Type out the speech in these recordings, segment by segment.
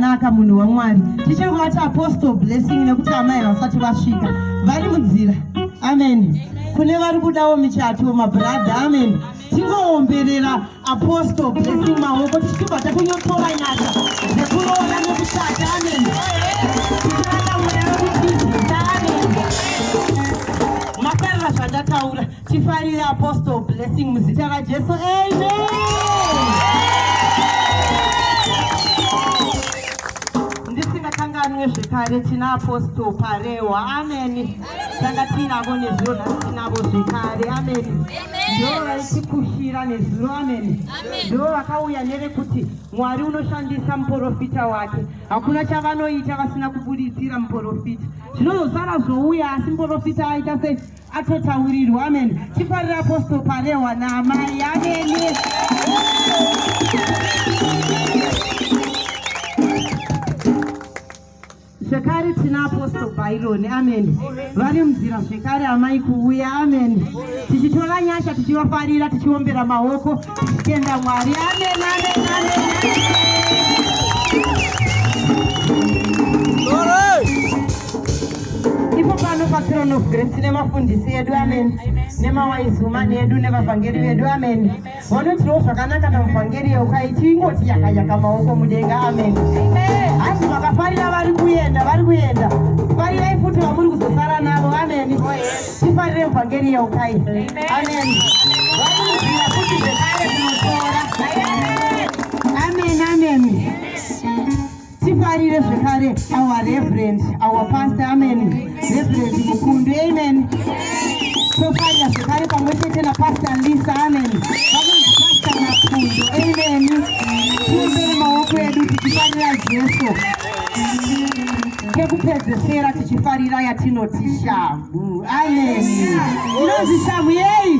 zvakanaka munhu wamwari. Tichiri kuvati Apostle Blessing nekuti amai vasati vasvika, vari munzira. Amen. Kune vari kudawo michato mabrother, amen. Tingoomberera Apostle Blessing maoko tichibva takunyotora nyasha dzekuroora nekuchata. Amen. Tichiramba mweya wekutizisa. Amen. Mafarira zvandataura. Tifarire Apostle Blessing muzita raJesu. Amen. Ndisingakanganwe zvekare tina Apostle Parewa. Amen. Tanga tinavo nezuro nhasi tinavo zvekare. Amen. Ndivo vaitikushira nezuro. Amen. Ndivo vakauya nerekuti Mwari unoshandisa muporofita wake. Hakuna chavanoita vasina kubuditsira muporofita. Zvinozosara zvouya asi muporofita aita sei? Atotaurirwa. Amen. Tifarire Apostle Parewa naamai. Amen. Zvekare tina Apostle Byron. Amen. Vari munzira zvekare amai kuuya. Amen. Tichitora nyasha tichivafarira tichiombera maoko tichitenda Mwari. Amen. Amen. Amen. Ipo pano paThrone of Grace tine mafundisi edu, amen, nemawaizumani edu nevavhangeri vedu, amen. Vanotiwo zvakanaka namuvhangeri yeukai tingoti yaka yaka maoko mudenga, amen. Hanzi vakafarira vari kuenda, vari kuenda, farirai futi vamuri kuzosara navo, amen. Tifarire muvhangeri yeukai, amen. Vari munzira futi zvekare kunotora, amen, amen. Tifarire zvekare our reverend, our pastor, amen. Reverend Mukundu, amen. Tofarira zvekare pamwe chete napastor Lisa, amen. Vanonzi pastor Mapundo, amen. Tiumbere maoko edu tichifarira Jesu. Kekupedzesera tichifarira yatinoti shamhu, amen. Inonzi shamhu yei?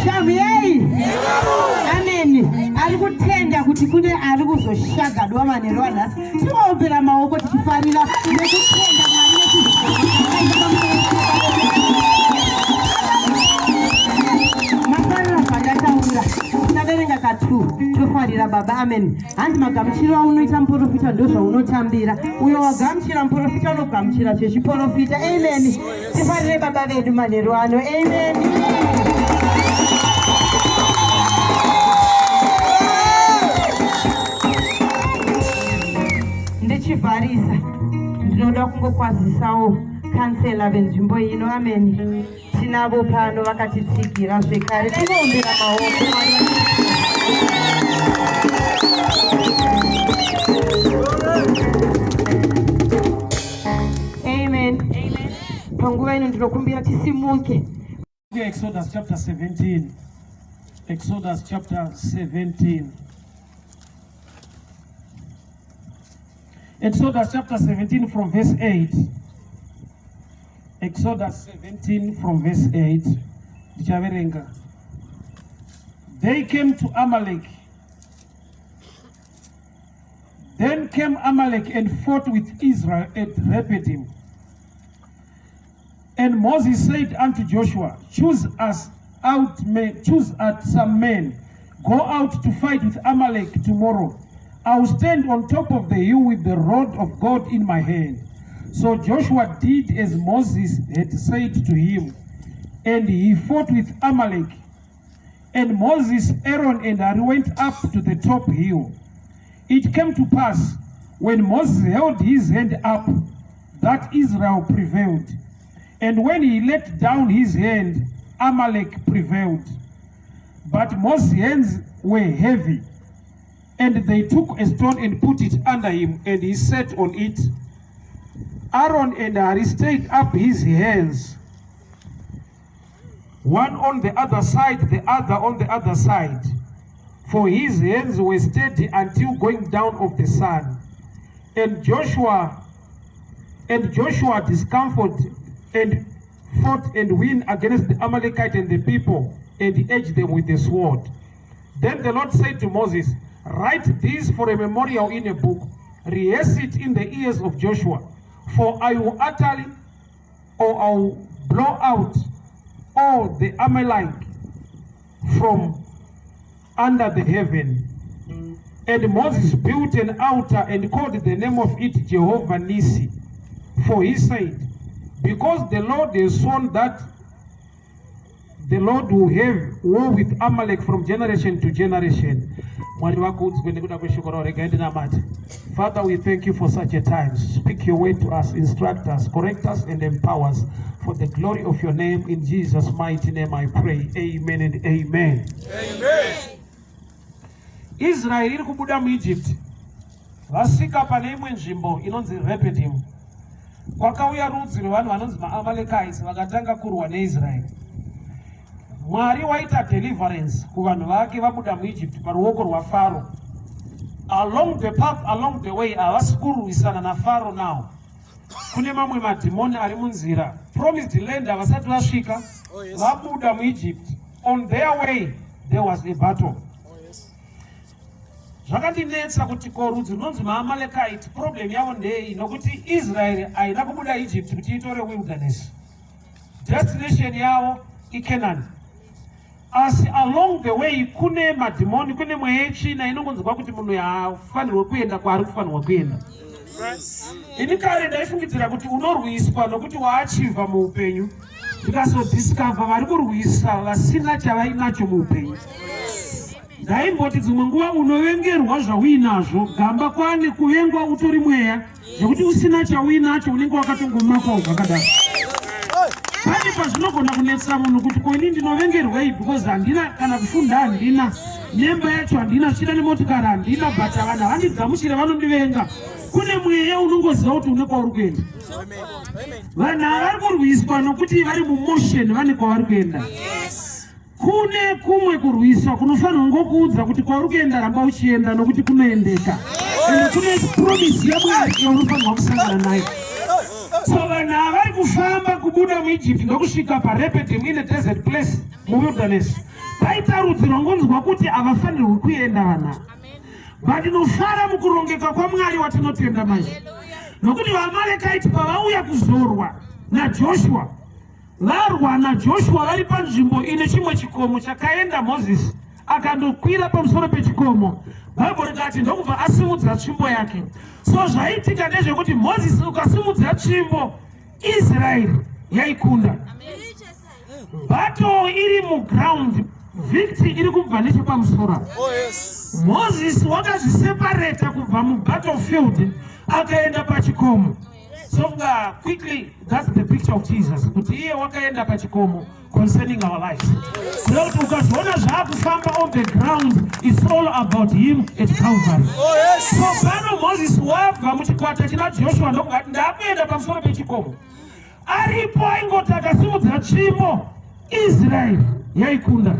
Shamhu yei? Amen. Ari kutenda kuti kune ari kuzoshagadwa manheru anhasi. Tinoopera maoko tichifarira nekutenda Mwari mafarira zvandataura. Taverenga katu tofarira baba. Amen. Hanzi magamuchiro aunoita muprofita ndozvaunotambira. Uyo wagamuchira muprofita unogamuchira zvechiprofita. Amen. Tifarire baba vedu manheru ano. Amen. Ndichivharisa ndinoda kungokwazisawo kansela venzvimbo ino. Amen. Tinavo pano vakatitsigira zvekare. Tinoombera maoko. Amen. Panguva ino ndinokumbira tisimuke. Exodus chapter 17. Exodus chapter 17. Exodus chapter 17 from verse 8. Exodus 17 from verse 8. Ndichaverenga. They came to Amalek. Then came Amalek and fought with Israel at Rephidim. And Moses said unto Joshua, Choose us out men, choose out some men, go out to fight with Amalek tomorrow. I will stand on top of the hill with the rod of God in my hand. So Joshua did as Moses had said to him, and he fought with Amalek. And Moses, Aaron, and Hur went up to the top hill. It came to pass, when Moses held his hand up, that Israel prevailed. And when he let down his hand, Amalek prevailed. But Moses' hands were heavy. And they took a stone and put it under him, and he sat on it. Aaron and Hur stayed up his hands, one on the other side, the other on the other side. For his hands were steady until going down of the sun. And Joshua discomfort and fought and win against the Amalekite and the people, and he edged them with the sword. Then the Lord said to Moses, Write this for a memorial in a book, rehearse it in the ears of Joshua, for I will utterly, or I will blow out all the Amalek from under the heaven. And Moses built an altar and called the name of it Jehovah Nissi. For he said, "Because the Lord has sworn that the Lord will have war with Amalek from generation to generation." Mwari vakudzwe nekuda kweshoko ravo. Regai ndinamate. Father, we thank you for such a time. Speak your word to us, instruct us, correct us and empower us for the glory of your name. In Jesus' mighty name I pray. Amen and amen. Amen. Israeri iri kubuda muEgypt. Vasvika pane imwe nzvimbo inonzi Rephidim, kwakauya rudzi rwevanhu vanonzi maAmalekites, vakatanga kurwa neIsraeri. Mwari waita deliverance kuvanhu vake, vabuda muEgypt paruoko rwaFaro. Along the path, along the way, havasi kurwisana naFaro now. Kune mamwe madhimoni ari munzira. Promised land havasati vasvika. Vabuda muEgypt, on their way there was a battle. Zvakandinetsa kuti ko rudzi runonzi maAmalekite, problem yavo ndei? Nokuti Israeri haina kubuda Egypt kuti itore wilderness. Destination yavo iCanaan, asi along the way kune madhimoni, kune mweya yetsvina inongonzwa kuti munhu haafanirwe kuenda kwaari kufanirwa kuenda. Ini kare ndaifungidzira kuti unorwiswa nokuti waachivha muupenyu. Ndikazodiscover vari kurwisa vasina chavainacho muupenyu. Ndaimboti dzimwe nguva unovengerwa zvauinazvo. Gamba kwane kuvengwa utori mweya, zvekuti usina chauinacho unenge wakatongomakwawo zvakadaro. Pane pazvinogona kunetsa munhu kuti ko ini ndinovengerwei? Because handina kana kufunda, handina nemba yacho, handina zvichida nemotikari handina, but vanhu havandigamuchire, vanondivenga. Kune mweya unongoziva kuti une kwauri kuenda. Vanhu ava vari kurwiswa nokuti vari mumotion, vane kwavari kuenda. Kune kumwe kurwiswa kunofanirwa ngokuudza kuti kwauri kuenda, ramba uchienda, nokuti kunoendeka, ende kune promise yaMwari yaunofanirwa kusangana nayo. So vanhu ava vari kufamba kubuda muEgypt ndokusvika paRephidim in a desert place, muwilderness. Paita rudzi rwangonzwa kuti havafanirwi kuenda vanhu ava. But ndinofara mukurongeka kwaMwari watinotenda manje, nokuti vaAmalekaiti pavauya kuzorwa naJoshua, varwa naJoshua vari panzvimbo ine chimwe chikomo chakaenda Mozisi akandokwira pamusoro pechikomo. Bhaibheri rikati ndokubva asimudza tsvimbo yake. So zvaitika ndezvekuti Mozisi ukasimudza tsvimbo, Israeri yaikunda. Battle iri muground, victory iri kubva nechepamusoro. Mozisi wakazviseparata kubva mubattlefield akaenda pachikomo. So quickly, that's the picture of Jesus, kuti iye wakaenda pachikomo concerning our lives, kuda kuti ukazviona zvaakufamba on the ground, it's all about him at Calvary. So pano Mozisi wabva muchikwata china Joshua ndokubva ndakuenda pamusoro pechikomo. Aripo aingoti akasimudza tsvimbo, Israeri yaikunda.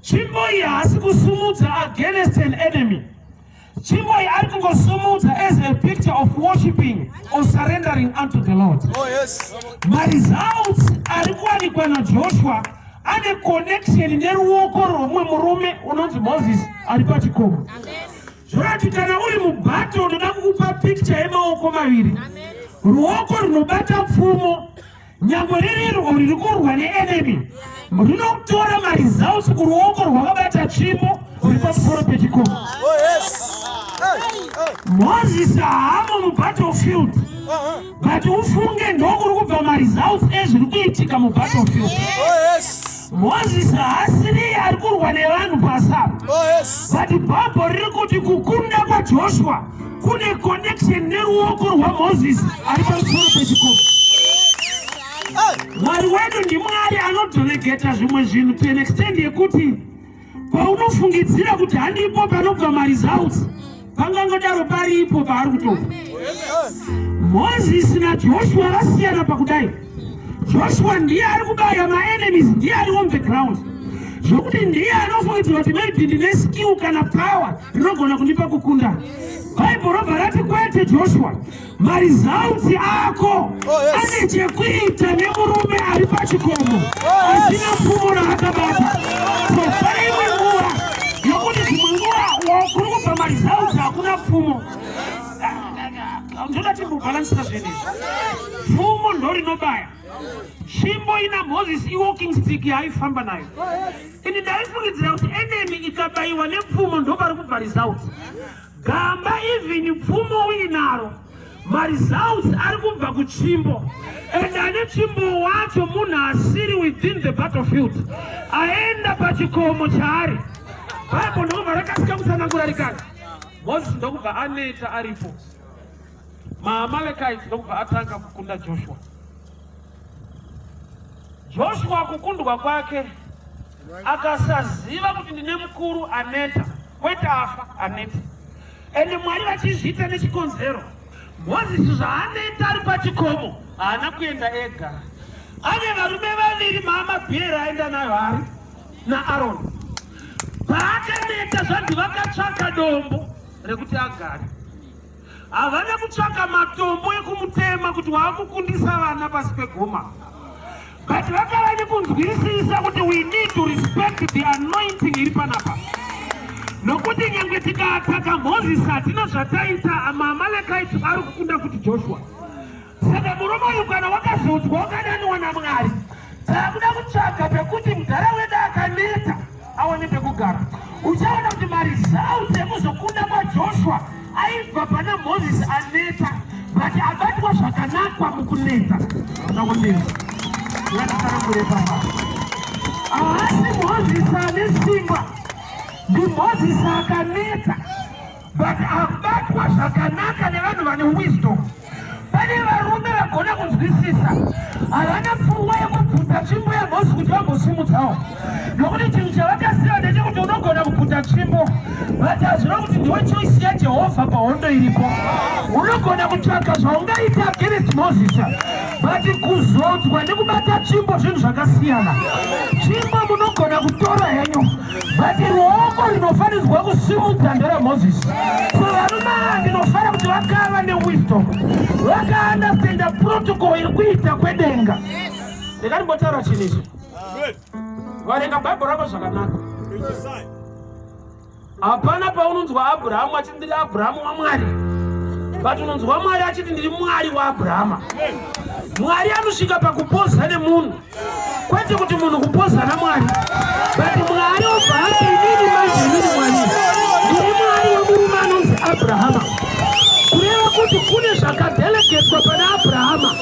Tsvimbo iyi haasi kusumudza against an enemy. Tsvimbo iyi ari kungosumudza as a picture of worshiping or surrendering unto the Lord. Maresults ari kuwanikwa naJoshua ane connection neruoko rwomumwe murume unonzi Moses ari pachikomo. Zvorati kana uri mubattle, ndoda kukupa picture yemaoko maviri. Ruoko runobata pfumo, nyangwe ririrwo riri kurwa neenemy, rinotora maresults kuruoko rwakabata tsvimbo ruri pamusoro pechikomo. Mozisi haamo mubattlefield, but ufunge ndokuri kubva maresults ezviri kuitika mubattlefield. Mozisi haasiriye ari kurwa nevanhu pasapa, but Bhaibheri riri kuti kukunda kwaJoshua kune connection neruoko rwaMozisi ari pamusoro pechikomo. Mwari wedu ndiMwari anodelegata zvimwe zvinhu to an extent yekuti paunofungidzira kuti handipo panobva maresults, pangangodaro paripo paari kutobva. Mozisi naJoshua vasiyana pakudai. Joshua ndiye ari kubaya maenemies, ndiye ari on the ground, zvokuti ndiye anofungidzira kuti maybe ndine skill kana power rinogona kundipa kukunda. Bhaibheri robva rati kwete, Joshua, maresults ako ane chekuita nemurume ari pachikomo asina pfumo raakabata. So pane imwe nguva yokuti dzimwe nguva kuri kubva maresults hakuna pfumo. Ndoda timbobhalansisa zvinhu izvi. Pfumo ndorinobaya. Tsvimbo ina Moses iwalking stick yaaifamba nayo. Ini ndaifungidzira kuti enemy ikabayiwa nepfumo ndopari kubva result. Gamba even pfumo uinaro maresults ari kubva kutsvimbo and ane tsvimbo wacho munhu asiri within the battlefield aenda pachikomo chaari. Bible ndokubva rakasika kutsanangura rikati Moses ndokubva aneta aripo. MaAmalekites ndokubva atanga kukunda Joshua. Joshua kukundwa kwake akasaziva kuti ndine mukuru aneta, kwete afa, aneta. Ende Mwari vachizviita nechikonzero. Moses zvaaneta ari pachikomo haana kuenda ega, ane varume vaviri maamabhieri aenda nayo ari naAroni. Paakaneta zvanzi vakatsvaka dombo rekuti agare. Havana kutsvaka matombo ekumutema kuti waakukundisa vana pasi pegoma, but vakava nekunzwisisa kuti we need to respect the anointing iri panapa, nokuti nyange tikaataka Moses hatina zvataita. MaAmalekites ari kukunda futi Joshua. Saka murume uyu kana wakazodzwa wakadaniwa naMwari, taakuda kutsvaga pekuti mudhara wedu akaneta awane pekugara. Uchaona kuti maresults ekuzokunda kwaJoshua aibva pana Moses aneta, but abatwa zvakanakwa mukuneta. Unakuneta yakakarangure papa, haasi Moses ane simba, ndiMoses akaneta but abatwa zvakanaka nevanhu vane wisdom. Pane varume vagona kunzwisisa, havana pfungwa yekubvuta tsvimbo yaMosi kuti vambosimudzawo, nokuti chinhu chavakaziva ndechekuti unogona kubvuta tsvimbo, but hazvina kuti ndiwe choice yaJehovha pahondo iripo. Unogona kutsvaka zvaungaita against Moses, but kuzodzwa nekubata tsvimbo zvinhu zvakasiyana. Tsvimbo munogona kutora henyu, but ruoko rinofanirwa kusimudza nderaMoses. So varume ava ndinofara kuti vakava newisdom, vakaunderstanda protocol iri kuita kwedenga. Ndikandimbotaura chinhu ichi, varenga Bhaibheri rako zvakanaka. Hapana paunonzwa Abrahamu achiti ndiri Abrahamu waMwari, but unonzwa Mwari achiti ndiri Mwari waAbrahama. Mwari anosvika pakupoza nemunhu, kwete kuti munhu kupoza naMwari, but Mwari obva ati, inini manje, inini Mwari, ndiri Mwari wemurume anonzi Abrahama. Kureva kuti kune zvakadelegetwa pana Abrahama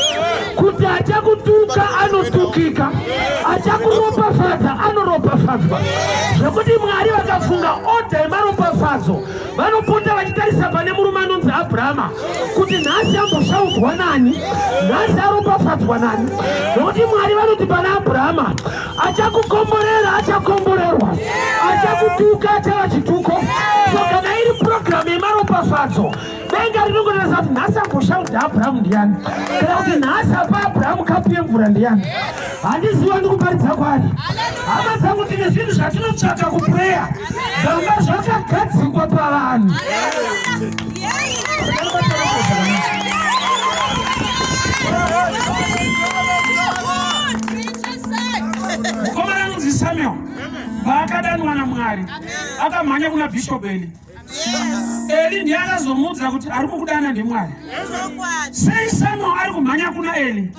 kuti achakutuka anotukika, achakuropafadza anoropafadzwa, zvekuti Mwari vakafunga order yemaropafadzo vanopota vachitarisa pane murume anonzi Abrahama kuti nhasi amboshaudzwa nani, nhasi aropafadzwa nani, nokuti Mwari vanoti pana Abrahama, achakukomborera achakomborerwa, achakutuka achava chituko. So kana iri purogiramu yemaropafadzo, denga rinongotarisa kuti nhasi amboshaudha Abrahamu ndiani, kana kuti nhasi apa Abrahamu kapu yemvura ndiani. Handiziva ndikuparidza kwari. Hama dzangu, tine zvinhu zvatinotsvaka kuprayer zvanga zvakagadzikwa pavanhu. Mukomana anonzi Samuel paakadanwa naMwari akamhanya kuna Bishop Eli. Eli ndiye akazomuudza kuti ari kukudana ndiMwari. Sei Samuel ari kumhanya kuna Eli?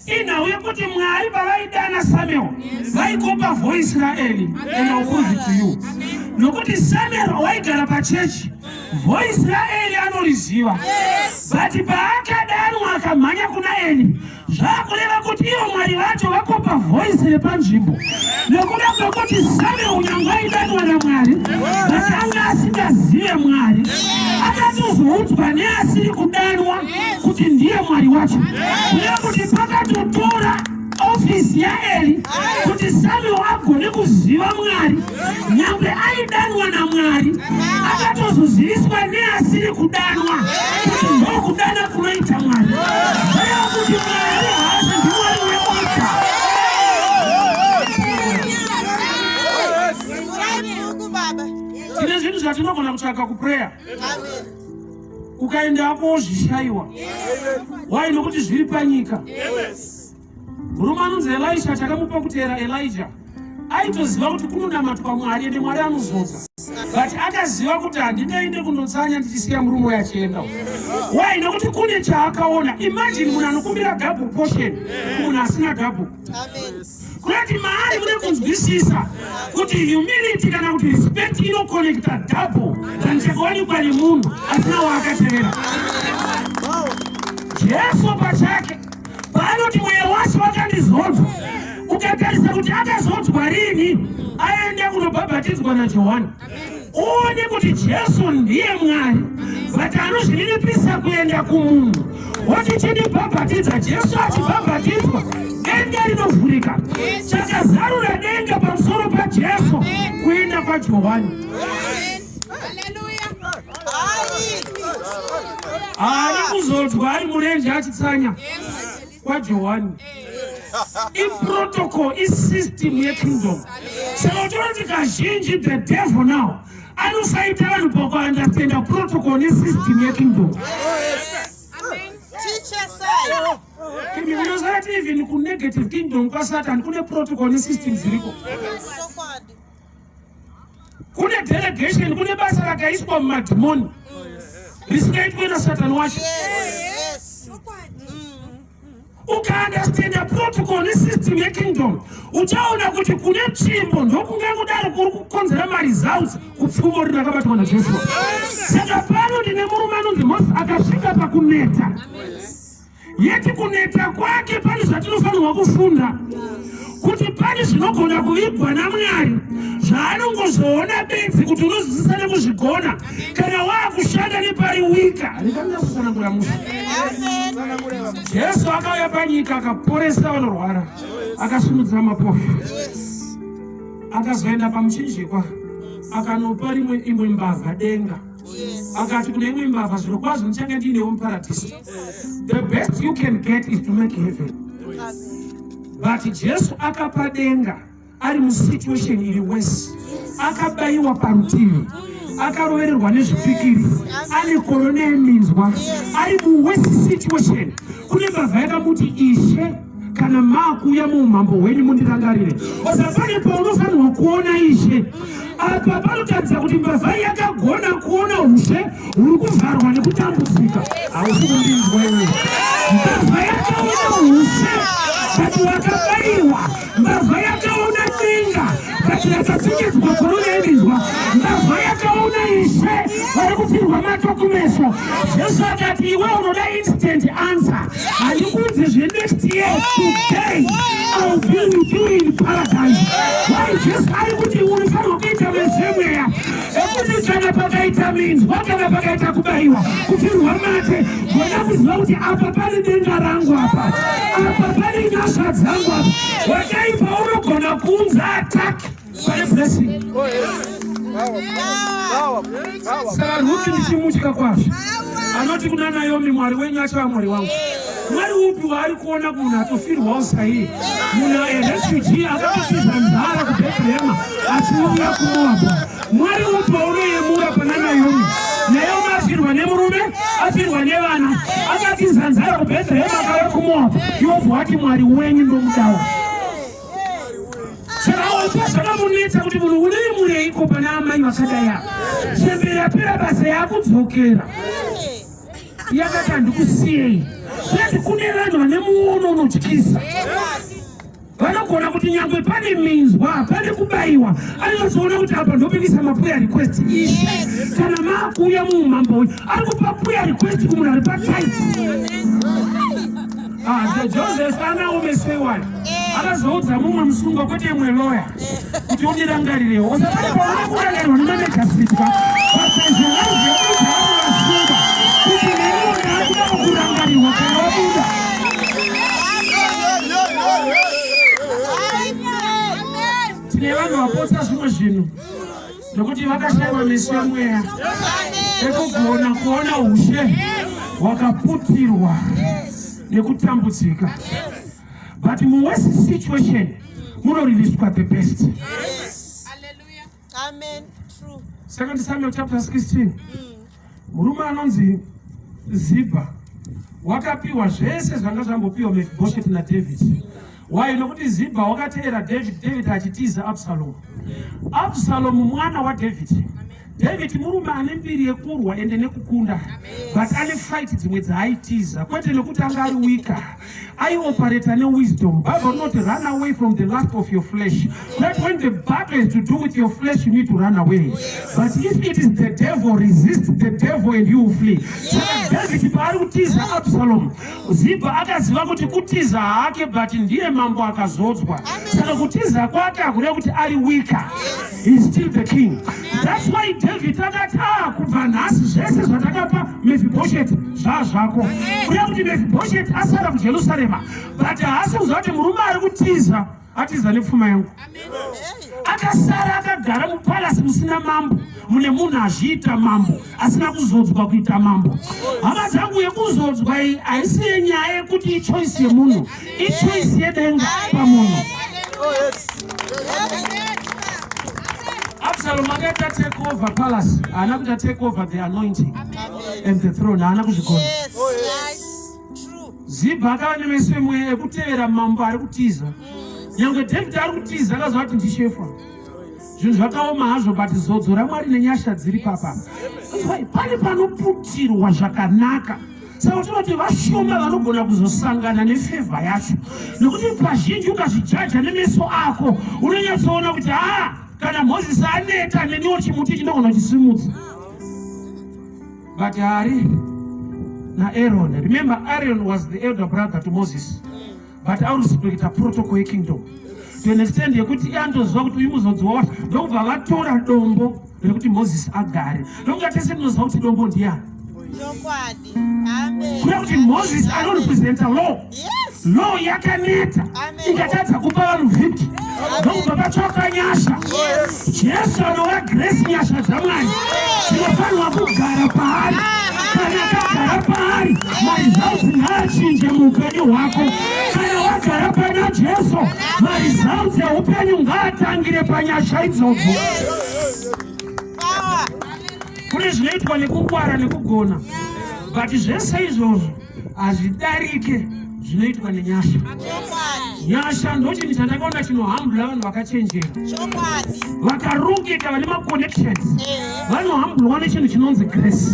Inhau yekuti Mwari pavaidana Samuel vaikopa voice raEli, and I'll prove it to you, nokuti Samuel waigara pachechi, voice raEli anoriziva, but paakadanwa akamhanya kuna Eli, zvakureva kuti ivo Mwari vacho vakopa voice repanzvimbo, nekuda kwekuti Samuel nyange aidanwa naMwari but anga asingazive Mwari, akatozoudzwa neasiri kudanwa kuti ndiye Mwari wacho. Kureva kuti pakatotora ofisi yaEli kuti Samuel agone kuziva Mwari, nyange aidanwa naMwari, akatozoziviswa neasiri kudanwa kuti ndokudana kunoita Mwari. Zvareva kuti Mwari haasi ndiMwari weorder. Tine zvinhu zvatinogona kutsvaka kuprayer, ukaendako wozvishayiwa. Why? Nokuti zviri panyika. Murume anonzi Elisha, chakamupa kuteera Elijah, aitoziva kuti kunonamatwa Mwari ende Mwari anozodza, but akasiya. Akaziva kuti handingaende kundotsanya ndichisiya murume uyo achienda. Why? Nokuti kune chaakaona. Imagine munhu anokumbira double portion kumunhu asina double. Kunoti maari mune kunzwisisa kuti humility kana kuti respect inokonekta double than chakawanikwa nemunhu asina waakatevera. Jesu pachake paanoti mweya wacho wakandizodza, ukatarisa kuti akazodzwa rini, aenda kunobhabhatidzwa naJohani, uone kuti Jesu ndiye Mwari, but anozvininipisa kuenda kumunhu woti chindibhabhatidza. Jesu achibhabhatidzwa, denga rinovhurika. Chakazarura denga pamusoro paJesu kuenda kwaJohani. Haana kuzodzwa ari murenje achitsanya kwaJohani. Iprotocol, isystem yekingdom. Saka utoona kuti kazhinji the devil now anofaita vanhu pakuunderstanda protocol nesystem yekingdom. Imi munoziva kuti even kunegative kingdom kwaSatan kune protocol nesystem dziriko. Kune delegation, kune basa rakaiswa mumadhimoni risingaitwe naSatani wacho. Ukaunderstanda protocol nesystem yekingdom, uchaona kuti kune tsvimbo ndokungangodaro kuri kukonzera maresults kupfumo riri rakabatwa naJoshua. Saka pano ndine murume anonzi Moses akasvika pakuneta. Yeti kuneta kwake pane zvatinofanirwa kufunda kuti pane zvinogona kuvigwa naMwari zvaanongozoona bedzi kuti unozwisisa nekuzvigona kana waakushanda nepari wika. Rikanoda kusanangura musha. Jesu akauya panyika akaporesa vanorwara, akasimudzira mapofu, akazoenda pamuchinjikwa akanopa rimwe imwe mbavha denga. Akati kune imwe mbavha, zvirokwazvo ndichange ndiinewo muparadhiso. The best you can get is to make heaven. But Jesu akapa denga ari musituation iri worse. Akabayiwa parutivi, akarovererwa nezvipikiri, ane korona yeminzwa, ari muworst situation. Kune mbavha yakamuti, Ishe, kana maakuuya muumambo hwenyu mundirangarire. Osa pane paunofanirwa kuona Ishe. Apa panotaridza kuti mbavha yakagona kuona ushe huri kuvharwa nekutambudzika. Hausi kundinzwa iwe. Mbavha yakaona ushe but wakabayiwa. Mbavha yakaona denga but yakapfekedzwa korona yeminzwa. Mbavha yakaona Ishe vari kupfirwa mato kumeso. Jesu akati, iwe unoda instant answer, handikuudzi zvenext year. Today I'll be with you in paradise. Why? Jesu ari kuti unofanirwa kuita vezvemweya ekuti kana pakaita minzwa, kana pakaita kubayiwa, kupfirwa mate, gona kuziva kuti apa pane denga rangu, apa pane nyasha dzangu, apa wakaipa unogona kuunza attack pane blessing. Saka Ruti ndichimutya kwazvo anoti kuna Naomi, Mwari wenyu achava Mwari wangu. Mwari upi waari kuona kumunhu atofirwawo saiye, munhu arefugee akatotiza nzara kuBhethlehema achiuya kuMoabhu? Mwari upi waunoyemura pana Naomi? Naomi afirwa nemurume, afirwa nevana, akatiza nzara kuBhethlehema akauya kuMoabhu, iwobva wati Mwari wenyu ndomudawo. Saka Opa zvakamunetsa kuti munhu unoyemureiko pana amai vakadai apa? Chembere yapera basa yakudzokera, yakati handikusiyei. Kuti kune vanhu vane muono unotyisa, vanogona kuti nyangwe pane minzwa, pane kubayiwa, anonyatsoona kuti apa ndopikisa maprayer request. Ishe, kana maakuuya muumambo uyu, ari kupa prayer request kumunhu ari patight. Ah, Joseph anaomesewani akazoudza mumwe musungwa, kwete imwe loya, kuti undirangarirewo. Usapane pauna kurangarirwa nemamejasitika pasezvevaizeudza vamwe vasungwa kuti neniwo ndaakudawo kurangarirwa kana wabuda. Tine vanhu vapotsa zvimwe zvinhu nekuti vakashayiwa meso emweya ekugona kuona ushe hwakaputirwa nekutambudzika. But muworst situation munoririswa the best. Amen. True. Second Samuel chapter 16, murume anonzi Zibha wakapiwa zvese zvanga zvambopiwa Mephibosheth naDavid. Why? Nokuti Zibha wakateera David, David achitiza Absalom. Absalom mwana waDavid. David murume ane mbiri yekurwa ende nekukunda, but ane fight dzimwe dzaaitiza, kwete nekuti anga ari weaker. Aioperata newisdom. Bible rinoti run away from the lust of your flesh. That when the battle is to do with your flesh, you need to run away. But if it is the devil, resist the devil and you will flee. Saka David paari kutiza Absalom, Zibha akaziva kuti kutiza hake, but ndiye mambo akazodzwa. Saka kutiza kwake hakureva kuti ari weaker. He is still the king. That's why David akati, ah, kubva nhasi zvese zvatakapa Mephibosheth zvaa zvako. Kureva kuti Mephibosheth asara kuJerusarema, but haasi kuziva kuti murume ari kutiza atiza nepfuma yangu. Akasara akagara mupalasi musina mambo, mune munhu azviita mambo asina kuzodzwa kuita mambo. Hama dzangu, yekuzodzwa iyi haisi yenyaya yekuti ichoice yemunhu, ichoice yedenga pamunhu. Absalom akaita take over palace, haana kuita take over the anointing and the throne, haana kuzvigona. Zibha akava nemeso emweya ekutevera mambo ari kutiza. Nyange David ari kutiza, akaziva kuti ndishefa. Zvinhu zvakaoma hazvo, but zodzo raMwari nenyasha dziri papa. Pane panoputirwa zvakanaka. Saka tinoti vashoma vanogona kuzosangana nefavor yacho, nekuti pazhinji ukazvijaja nemeso ako unonyatsoona kuti aa, kana Mozisi aneta, neniwo chimuti chinogona kuchisimudza. But Hari naAaron, remember Aaron was the elder brother to Moses, but aurespecta protocol yekingdom to an extent yekuti iye andoziva kuti uyu muzodziwa wacho, ndokubva vatora dombo rekuti Moses agare. Ndokunga tese tinoziva kuti dombo ndiyani. Chokwadi. Amen. Kuda kuti Moses anorepresenta law. Law yakaneta, ikatadza kupa vanhu victory, ndokubva patsvaka nyasha. Jesu anova grace, nyasha dzaMwari tinofanirwa kugara paari. Kana akagara paari, maresults ngaachinje muupenyu hwako. Kana wagara pana Jesu, maresults eupenyu ngaatangire panyasha idzodzo. Power. Kune zvinoitwa nekungwara nekugona, but zvese izvozvo hazvidarike zvinoitwa nenyasha. Chokwadi. Nyasha ndochinhu chandakaona chinohambula vanhu vakachenjera, Chokwadi. vakarongeka, vane maconnections. Vanohambulwa nechinhu chinonzi grace.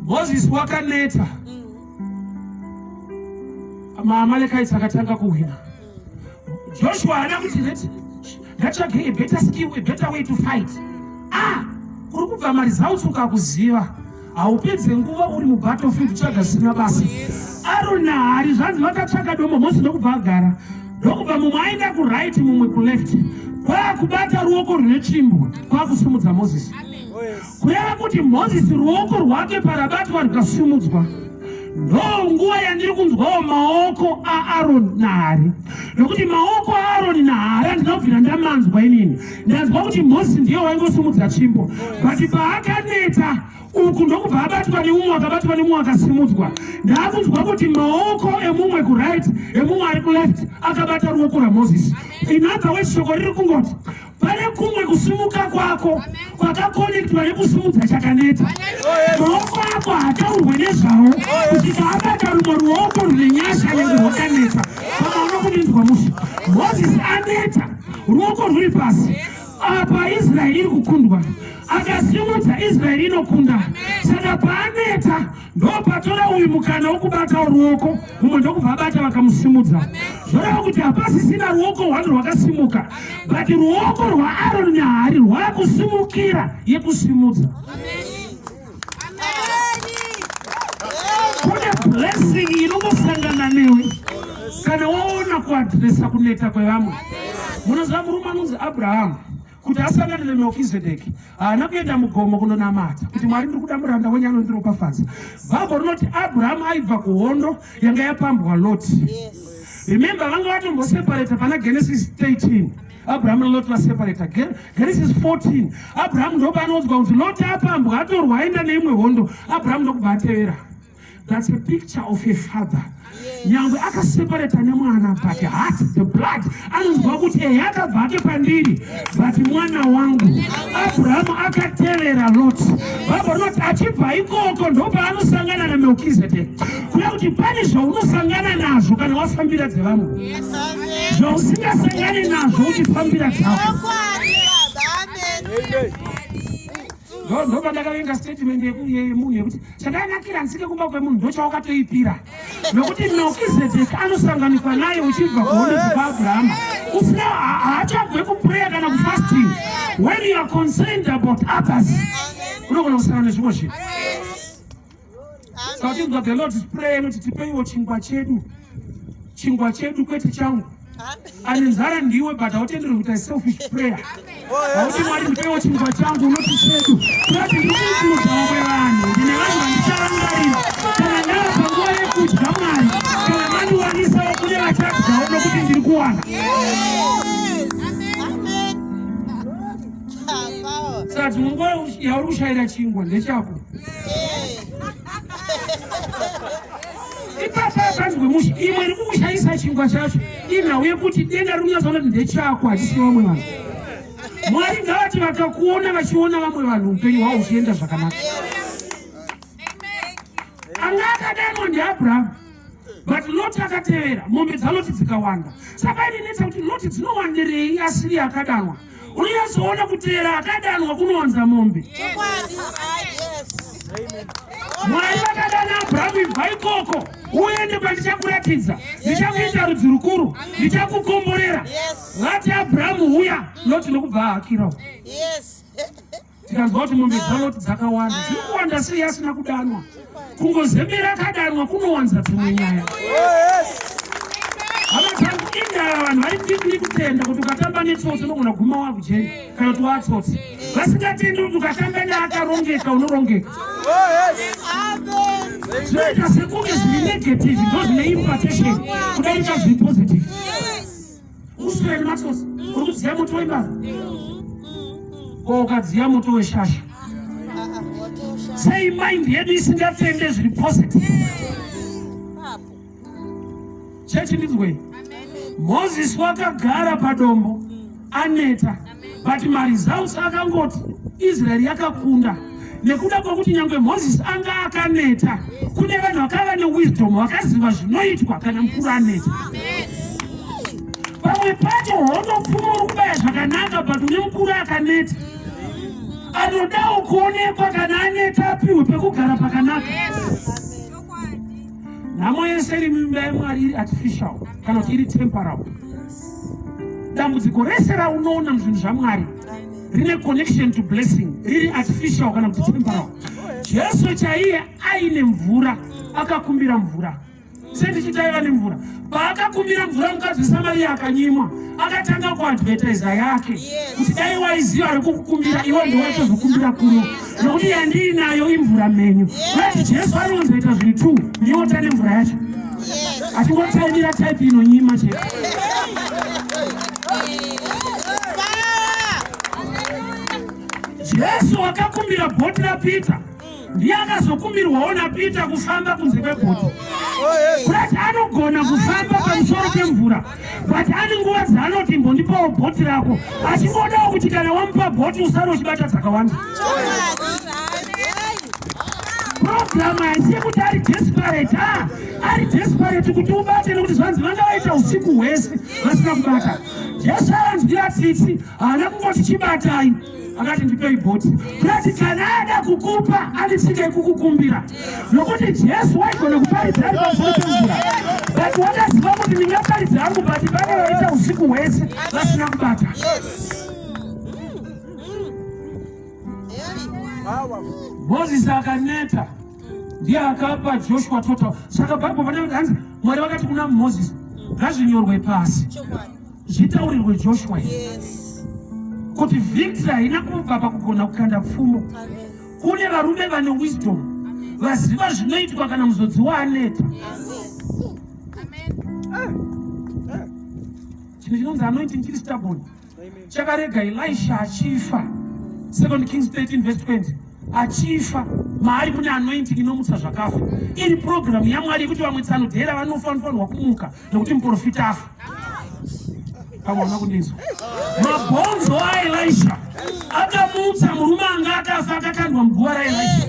Moses wakaneta, maAmalekites akatanga kuhwina. Joshua haana kuti ngatsvage a better skill, a better way to fight. Ah, kuri kubva maresults ukakuziva, haupedze nguva uri mubattlefield utsvaga zvisina basa. Aroni naHari zvanzi vakatsvaka dombo, Moses ndokubva agara, ndokubva mumwe aenda kuright, mumwe kuleft, kwakubata ruoko rune tsvimbo, kwakusimudza Moses. Kureva kuti Mozisi ruoko rwake parabatwa rukasimudzwa, ndo nguva yandiri kunzwawo maoko aAroni naHari, nokuti maoko aAroni naHari handina kubvira ndamanzwa inini. Ndanzwa kuti Mozisi ndiye waingosimudza tsvimbo, but paakaneta uku ndokubva abatwa neumwe, akabatwa nemumwe, akasimudzwa. Ndaakunzwa kuti maoko emumwe kuright, emumwe ari kuleft, akabata ruoko rwaMozisi. In other words, shoko riri kungoti pane kumwe kusimuka kwako kwakakonektwa nekusimudza chakaneta. Maoko ako haataurwe nezvawo kusvika abata rumwe ruoko rune nyasha nenge rwakaneta. Pamaona kundinzwa mushe, Mozisi aneta, ruoko rwuri pasi apa, Israeri iri kukundwa. Akasimudza, Israeri inokunda. Saka paaneta ndopatora uyu mukana wokubatawo ruoko, mumwe ndokubva abata, vakamusimudza. Zvoreva kuti hapasisina ruoko rwake rwakasimuka, but ruoko rwaAroni naHari rwakusimukira yekusimudza. Kune blessing inongosangana newe kana waona kuadresa kuneta kwevamwe. Munoziva murume anonzi Abrahamu, kuti asangane neMelkizedeki, haana kuenda mugomo kundonamata kuti, "Mwari, ndiri kuda muranda wenyu anondiropafadza." Bhaibheri rinoti Abrahamu aibva kuhondo yanga yapambwa Loti. Remember, vanga vatomboseparata pana Genesis 13, Abrahamu naLoti vaseparata. Genesis 14, Abrahamu ndopaanoudzwa kuti Loti apambwa, atorwa, aenda neimwe hondo. Abrahamu ndokubva atevera. That's a picture of a father. Nyangwe akaseparata nemwana, but heart, the blood, anonzwa kuti ehe akabva ake pandiri, but mwana wangu. Abrahamu akatevera Lot. Bhaibheri rinoti achibva ikoko ndopaanosangana naMelkizedeki. Kuya kuti pane zvaunosangana nazvo kana wafambira dzevamwe, zvausingasangani nazvo uchifambira dzako. Ndopandakavenga statement yemunhu yekuti chakanakira nzike kumba kwemunhu ndochawakatoipira, nokuti Melkizedeki anosanganikwa naye uchibva kuhondo dzekwaAbrahama usina haachabve kuprayer kana kufasting. When you are concerned about others, unogona kusangana nezvimwe zvinhu. Saka uchinzwa the Lord's Prayer inoti, "Tipeiwo chingwa chedu," chingwa chedu, kwete changu. Ane nzara ndiwe, but hautenderwi kuita selfish prayer. Hauti, "Mwari, ndipeiwo chingwa changu." Unoti chedu, kurati ndikuincluda vamwe vanhu. Ndine vanhu vandicharangarira kana ndava panguva yekudya. Mwari, kana mandiwanisawo, kune vachadyawo nokuti ndiri kuwana. Amen. Power. Saka dzimwe nguva yauri kushayira chingwa ndechako. Ipapa panzwe mushe, imwe iri kukushayisa chingwa chacho inhau yekuti denda riri kunyatsoona kuti ndechako, hachisi vamwe vanhu. Mwari ngavati vakakuona vachiona vamwe vanhu, upenyu hwavo huchienda zvakanaka. Anga akadanwa ndiAbrahamu, but Lot akatevera. Mombe dzaLoti dzikawanda. Saka ininetsa kuti Loti dzinowandirei asiri akadanwa? Unonyatsoona kuteera akadanwa kunowanza mombe. Chokwadi. Yes. Mwari vakadana Abrahamu, "Ibva ikoko uende kwandichakuratidza. Ndichakuita rudzi rukuru, ndichakukomborera." Vati Abrahamu, "Uya," Loti nokubva ahakirawo. Tikanzwa kuti mombe dzaLoti dzakawanda. Dziri kuwanda sei asina kudanwa? Kungozembera akadanwa kunowanza dzimwe nyaya. Hama dzangu, indava vanhu vari deeply kutenda kuti ukatamba netsotsi unogona kuguma wakujeri kana kuti watsotsi, vasingatendi kuti ukatamba neakarongeka unorongeka? Amen. Zvinoita sekunge zviri negative ndo zvine impartation kudarika zviri positive. Uswere nematsotsi, uri kudziya moto wembavha, ko ukadziya moto weshasha? Ah, ah, watosha. Sei mind yedu isingatende zviri positive? Papo. Chechi, ndinzwei. Mozisi wakagara padombo aneta, but maresults akangoti Israeri yakakunda nekuda kwekuti nyange Mozisi anga akaneta, kune vanhu vakava newisdom, vakaziva zvinoitwa kana mukuru aneta. Pamwe pacho hondo pfumo uri kubaya zvakanaka, but une mukuru akaneta anodawo kuonekwa kana aneta, apiwe pekugara pakanaka. Nhamo yese iri mumba yaMwari iri artificial kana kuti iri temporal. Dambudziko rese raunoona muzvinhu zvaMwari rine connection to blessing riri artificial kana kuti temporal. Jesu chaiye aine mvura akakumbira mvura. Sendichitaiva nemvura, paakakumbira mvura mukadzi weSamariya akanyimwa, akatanga kuadvertisa yake kuti, "Dai waiziva ari kukukumbira iwe, ndiwaitozokumbira kuno, nokuti yandiinayo imvura mhenyu." Kuti Jesu anowanzoita zviri two, nyota nemvura yacho, achingotaimira type inonyima chete. Power. Jesu akakumbira bhoti raPita, ndiye akazokumbirwawo naPita kufamba kunze kwebhoti. Kurati anogona kufamba pamusoro pemvura, but ane nguva dzaanoti, "Mbondipawo bhoti rako," achingodawo kuti kana wamupa bhoti usare uchibata dzakawanda. Program haisi yekuti ari desperate, a ari desperate kuti ubate, nekuti zvanzi vanga vaita usiku hwese vasina kubata. Jesu avanzwira tsitsi, haana kungoti, "Chibatai." Akati, "Ndipei bhoti." Kurati kana ada kukupa anditsike kukukumbira, nokuti Jesu waigona kuparidza ari pamusoro pemvura, but wakaziva kuti ndingaparidza hangu, but pane vaita usiku hwese vasina kubata. Mozisi akaneta, ndiye akapa Joshua total. Saka Bhaibheri pane hanzi Mwari vakati kuna Mozisi, "Ngazvinyorwe pasi, zvitaurirwe Joshua kuti victory haina kubva pakugona kukanda pfumo." Kune varume vane wisdom, vaziva zvinoitwa kana muzodzi waaneta. Chinhu chinonzi anointing chiri stubborn, chakarega Elisha achifa. Second Kings 13 verse 20, achifa. Maari mune anointing inomutsa zvakafa. Iri program yaMwari yekuti vamwe tsanodhera vanofa vanofanirwa kumuka nekuti muprofita afa. Pamwe hauna kundinzwa. Mabhonzo aElisha akamutsa murume anga akafa akakandwa muguva raElisha.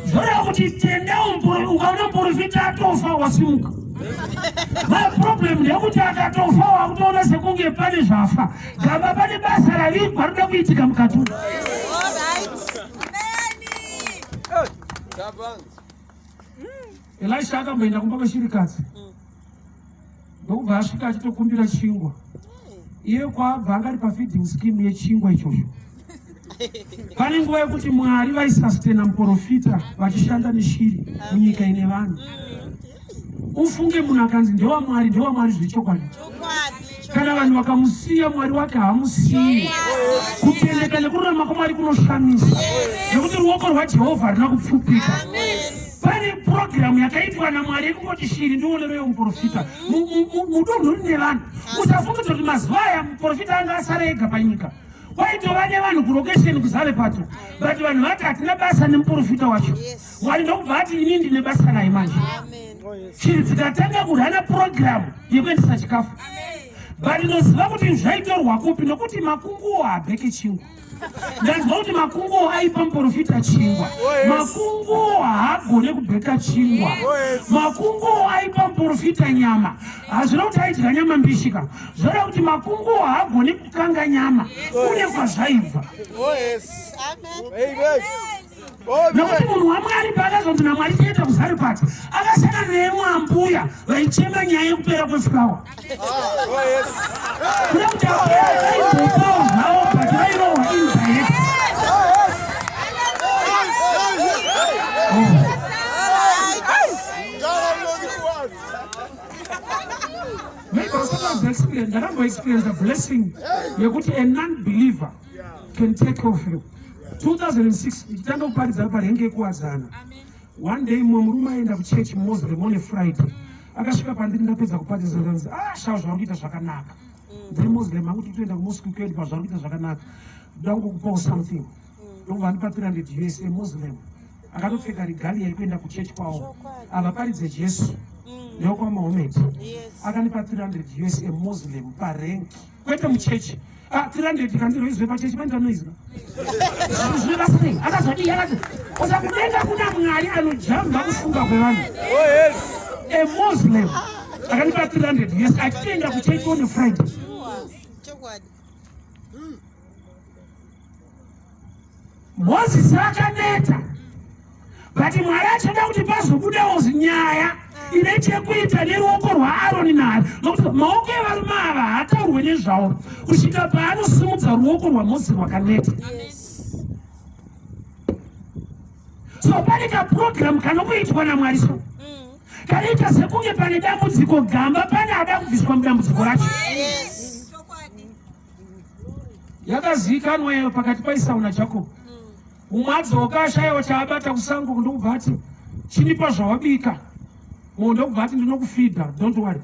Zvoreva kuti tenda ukaona muprofita atofa wasimuka. My problem ndeyekuti akatofa wakutoona sekunge pane zvafa. Gamba pane basa ravigwa rinoda kuitika mukati umu. Elisha akamboenda kumba kweshirikadzi ndokubva asvika achitokumbira chingwa. Iye kwaabva anga ari pafeeding scheme yechingwa ichocho. Pane nguva yekuti Mwari vaisastena muprofita vachishanda neshiri munyika ine vanhu. Ufunge munhu akanzi ndewaMwari, ndewaMwari zvechokwadi. Kana vanhu vakamusiya, Mwari wake haamusiyi. Kutendeka nekururama kwaMwari kunoshamisa, nekuti ruoko rwaJehovha haruna kupfupika. Pane purogiramu yakaitwa naMwari yekungoti shiri ndionero yemuprofita mudunhu rine vanhu. Usafungidza kuti mazuva aya muprofita anga asara ega panyika. Kwaitova nevanhu kurokesheni kuZarepato, but vanhu vati hatina basa nemuprofita wacho. Mwari ndokubva ati ini ndine basa naye manje. Shiri dzikatanga kurana purogiramu yekuendesa chikafu, but ndinoziva kuti zvaitorwa kupi nokuti makunguwo haabheke chingwa. Ndanzwa kuti makunguwo aipa muprofita chingwa. Makunguwo haagone kubheka chingwa. Makunguwo aipa muprofita nyama. Hazvina kuti aidya nyama mbishi ka. Zvoreva kuti makunguwo haagone kukanga nyama. Kune kwazvaibva. Nokuti munhu waMwari paakazonzi naMwari chienda kuZarepati, akasangana nemwe ambuya vaichema nyaya yekupera kwefurawa. Kuda kuti ambuya vaimbopawo zvavo but vairohwa indirect. Maybe I experience, ndakambo experience a blessing yekuti a non-believer can take off you. 2006 ndichitanga kuparidza parenge yekuwadzana. One day mumwe murume aenda kuchurch Muslim on a Friday. Akasvika pandiri ndapedza kuparidza akanzi, ah shawo zvauri kuita zvakanaka. Ndiri Muslim hangu tikutoenda kumosque kwedu pazvauri kuita zvakanaka. Ndoda kungokupawo something. Ndokubva andipa 300 US a Muslim. Akatopfeka regalia yekuenda kuchurch kwavo. Avaparidze Jesu. NdeokwaMahomet. Akandipa 300 US a Muslim parenki. Kwete muchechi. Ah, 300 kandiroizwe pachechi pane ndanoizwa. Zvine basa rei? Akazodii? Akati, oza kudenga kuna Mwari anojamba kufunga kwevanhu. Oh, yes. A Muslim akandipa 300 US achitoenda kuchechi on a Friday. Chokwadi. Mozisi akaneta but Mwari achida kuti pazobudawo nyaya ine chekuita neruoko rwaAroni naHari, nokuti maoko evarume ava haataurwe nezvawo kusvika paanosimudza ruoko rwaMozisi rwakaneta. So pane kapurogiramu kanokuitwa naMwari so kanoita sekunge pane dambudziko gamba pane ada kubviswa mudambudziko racho. Yakazivikanwa iyo pakati paIsau naJakobo. Mumwe adzoka ashaiwa chaabata kusango ndokubva ati chinipa zvawabika. Mumwe ndokubva ati ndinokufidha, don't worry.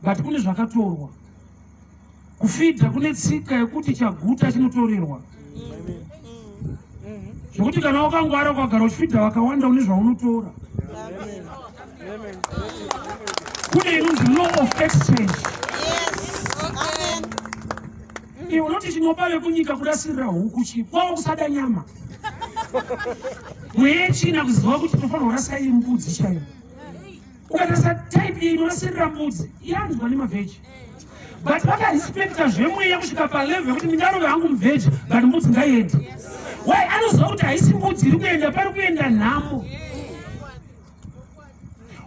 But kune zvakatorwa. Kufidha kune tsika yekuti chaguta chinotorerwa. Zvekuti kana wakangwara ukagara uchifidha vakawanda une zvaunotora. Kune inonzi law of exchange. Iwe unoti chinopa vekunyika kurasirira huku chii? Kwavo kusada nyama. Mweya yetsvina kuziva kuti tofanirwa kurasa iyi mbudzi chaiyo. Ukatarisa type iyi inorasirira mbudzi yanzwa nemavheji. But vakarespecta zvemweya kusvika palevel yekuti ndingarove hangu muvheji but mbudzi ngaiende. Why? Anoziva kuti haisi mbudzi iri kuenda, pari kuenda nhamo.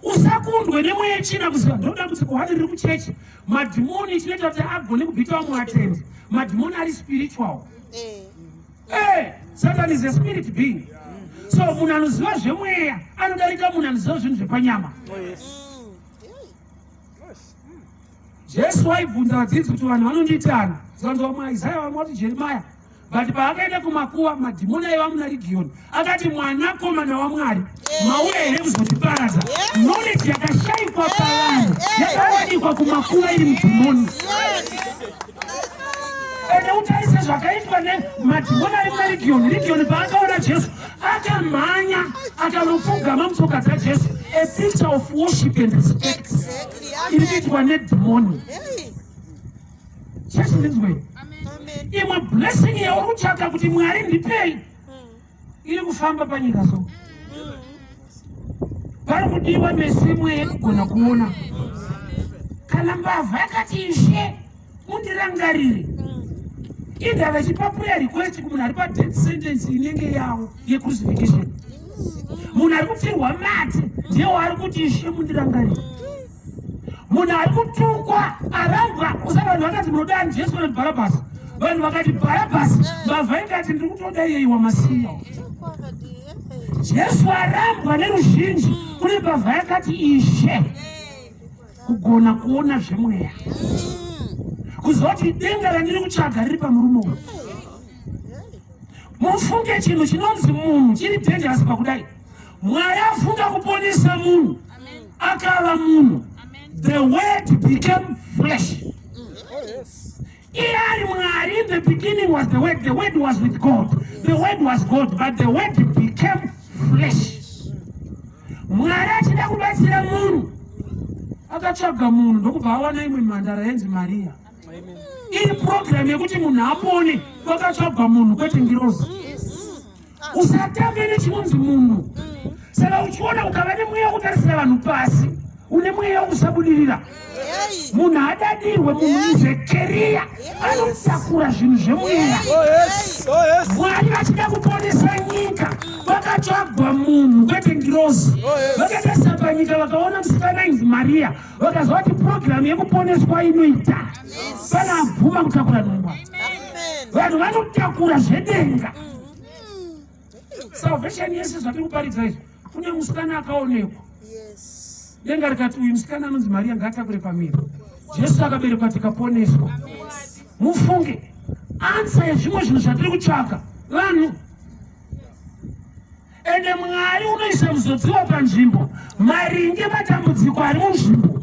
Usakundwe nemweya yetsvina kuziva ndodambudziko hwani riri kuchechi. Madhimoni chinoita kuti agone kubhita vamwe vatendi. Madhimoni ari spiritual. Satan is a spirit being. So munhu anoziva zvemweya anodarika munhu anoziva zvinhu zvepanyama. Jesu aibvunza vadzidzi kuti vanhu vanondiitani? Zvanzi vamwe Isaya, vamwe vati Jeremiah. But paakaenda kumakuva madhimoni aiva muna Legion akati mwanakomana waMwari mauya here kuzotiparadza? Knowledge yakashaikwa pavanhu yakawanikwa kumakuva iri mudhimoni. Ende utarise zvakaitwa nemadhimoni ari muna Legion. Legion paakaona Jesu Akamhanya akanopfugama mutsoka dzaJesu, a picture of worship and respect iri kuitwa nedhimoni. Chechi, ndinzwei. Imwe blessing yauri kutsvaka kuti Mwari ndipei iri kufamba panyika, so pari kudiwa mesimwe yekugona kuona. Kana mbavha yakati, "Ishe, mundirangarire," indava ichipa prayer request kumunhu ari padeath sentence inenge yavo yecrucifixion. Munhu ari kupfirwa mate ndiye waari kuti, "Ishe, mundirangarire." Munhu ari kutukwa, arambwa usa, vanhu vakati, "Munodani, Jesu kana Bharabhasi?" Vanhu vakati, "Bharabhasi." Mbavha ikati, "Ndiri kutoda iyei wamasiya." Jesu arambwa neruzhinji, kune mbavha yakati, "Ishe." Kugona kuona zvemweya, kuziva kuti denga randiri kutsvaga riri pamurume uyu. Mufunge, chinhu chinonzi munhu chiri dangerous pakudai. Mwari afunga kuponesa munhu, akava munhu. The Word became flesh. Iye ari Mwari. In the beginning was the Word, the Word was with God, the Word was God, but the Word became flesh. Mwari achida kubatsira munhu, akatsvaga munhu, ndokubva awana imwe mhandara yainzi Mariya. Iri purogiramu yekuti munhu apone, kwakatsvagwa munhu, kwete ngirozi. Usatambe nechinonzi munhu. Saka uchiona ukava nemweya wekutarisira vanhu pasi, une mweya wekusabudirira. Munhu adadirwe. Munhu izekeriya, anotakura zvinhu zvemweya. Mwari vachida kuponesa nyika, vakatsvagwa munhu, kwete ngirozi. Vakatarisa panyika, vakaona musikana ainzi Mariya, vakaziva kuti purogiramu yekuponeswa inoita pana abvuma kutakura nhongwa. Vanhu vanotakura zvedenga. Salvation yese zvatiri kuparidza izvi, kune musikana akaonekwa, denga rikati, "Uyu musikana anonzi Mariya ngaatakure pamiro." Jesu akaberekwa, tikaponeswa. Mufunge, answer yezvimwe zvinhu zvatiri kutsvaka vanhu. Ende Mwari unoisa muzodziwa panzvimbo maringe matambudziko ari munzvimbo.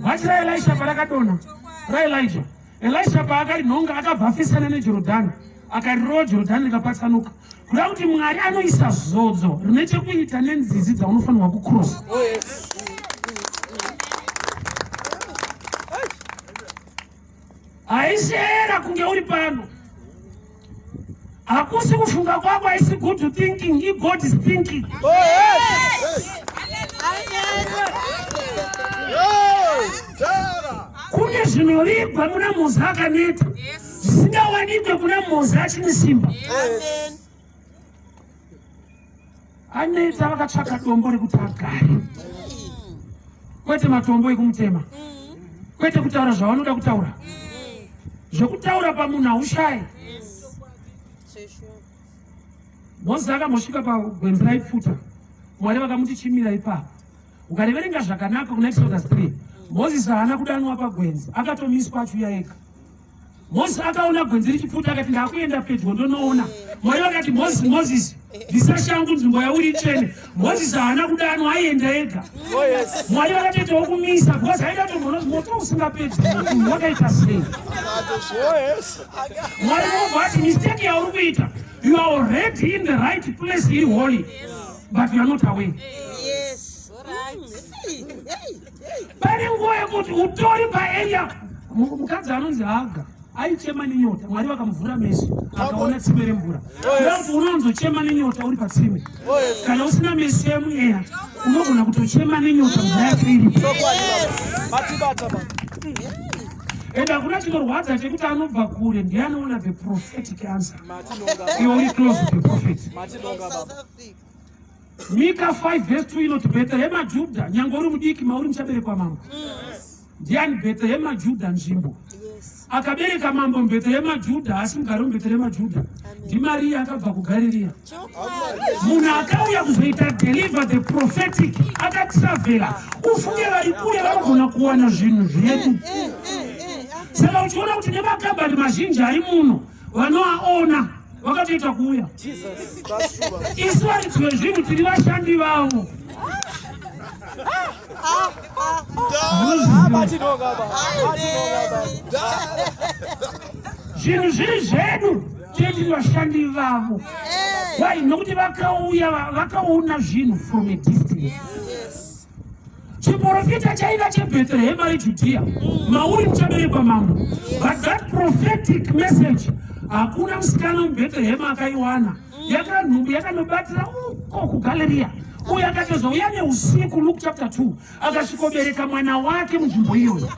Bhachi raElisha parakadonha, raElija, Elisha paakarinhonga, akabva afisana neJorodhani, akarirova, Jorodhani rikapatsanuka. Kuda kuti Mwari anoisa zodzo rine chekuita nenzizi dzaunofanirwa kucrossa. Haisi era kunge uri pano, hakusi kufunga kwako, haisi good thinking, iGod is thinking. Kune zvinovigwa muna Moza akaneta zvisingawanikwe kuna Moza achine simba. Aneta, vakatsvaka dombo rekuti agare, kwete matombo ekumutema, kwete kutaura zvavanoda kutaura. Zvekutaura pamunhu haushayi. Mozisi akambosvika pagwenzi raipfuta, Mwari vakamuti, "Chimira ipapo." Ukariverenga zvakanaka kuna Exodus 3, Mozisi haana kudanwa pagwenzi, akatomiswa achiuya ega. Mozisi akaona gwenzi richipfuta, akati, "Ndakuenda pedyo ndonoona." Mwari vakati, "Mozisi, Mozisi, bvisa shangu, nzvimbo yauri itsvene." Mozisi haana kudanwa, aienda ega. Mwari vakatoitawo kumisa because aida tomboona moto usingapedzi wakaita sei. Mwari vobva ati, "Mistake yauri kuita, you are already in the right place iri holy, but you are not aware." Pane nguva yekuti utori paarea. Mukadzi anonzi Haga aichema nenyota, Mwari vakamuvhura meso, akaona tsime remvura. Kuda kuti unonzochema nenyota uri patsime, kana usina meso emweya, unogona kutochema nenyota mvura yacho iripo. Ende hakuna chinorwadza chekuti anobva kure ndiye anoona the prophetic answer, iwe uri close to the prophet. Mika 5 verse 2 inoti, "Bhetrehema Judha, nyange uri mudiki, mauri muchaberekwa mambo." Ndiani? Bhetrehema Judha, nzvimbo. Akabereka mambo muBhetrehema Judha, asi mugari muBhetrehema Judha ndiMariya akabva kuGarirea. Munhu akauya kuzoita deliver the prophetic akatravhela. Ufunge, vari kure vanogona kuwana zvinhu zvedu. Saka uchiona kuti nemakambani mazhinji ari muno, vanoaona vakatoita kuuya. Isu varidzi vezvinhu tiri vashandi vavo. Matinonga baba. Matinonga baba. Zvinhu zviri zvedu, tee tiri vashandi vavo. Why? Nokuti vakauya vakaona zvinhu from a distance. Chiprofita chaiva cheBhetherehema reJudhiya, mauri muchaberekwa mambo. But that prophetic message hakuna musikana muBhetherehema akaiwana. Yakanhumbu yakanobatira uko kuGaleriya. Uye akatozouya neusiku, Luke chapter 2, akasvikobereka mwana wake munzvimbo iyoyo.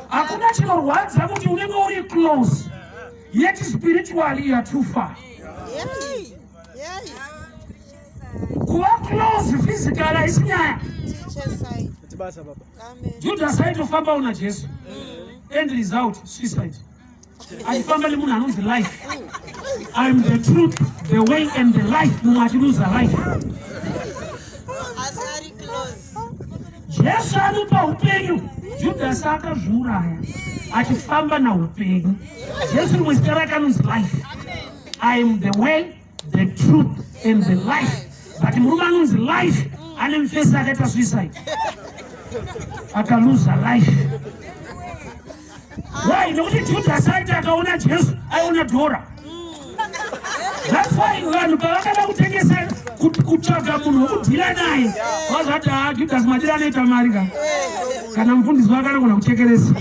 Hakuna chinorwadza kuti unenge uri close yet spiritually you are too far. Kuva close physically haisi nyaya. Judas aitofamba una Jesu. End result suicide. Achifamba nemunhu anonzi life. I am the truth, the way and the life. Mumwe achiluza life. Jesu anopa upenyu. Judas akazviuraya achifamba naupenyu. Jesu rimwe zita rake anonzi life. I am the way, the truth and the life. But murume anonzi life ane mufesi akaita suicide, akaluza life. Why? Nokuti Judas aiti akaona Jesu aiona dhora. That's why vanhu pavakada kutengesa kutsvaga munhu wekudhira naye vazvati haa Judas madira anoita mari ka kana mufundisi wake anogona kuchekeresa.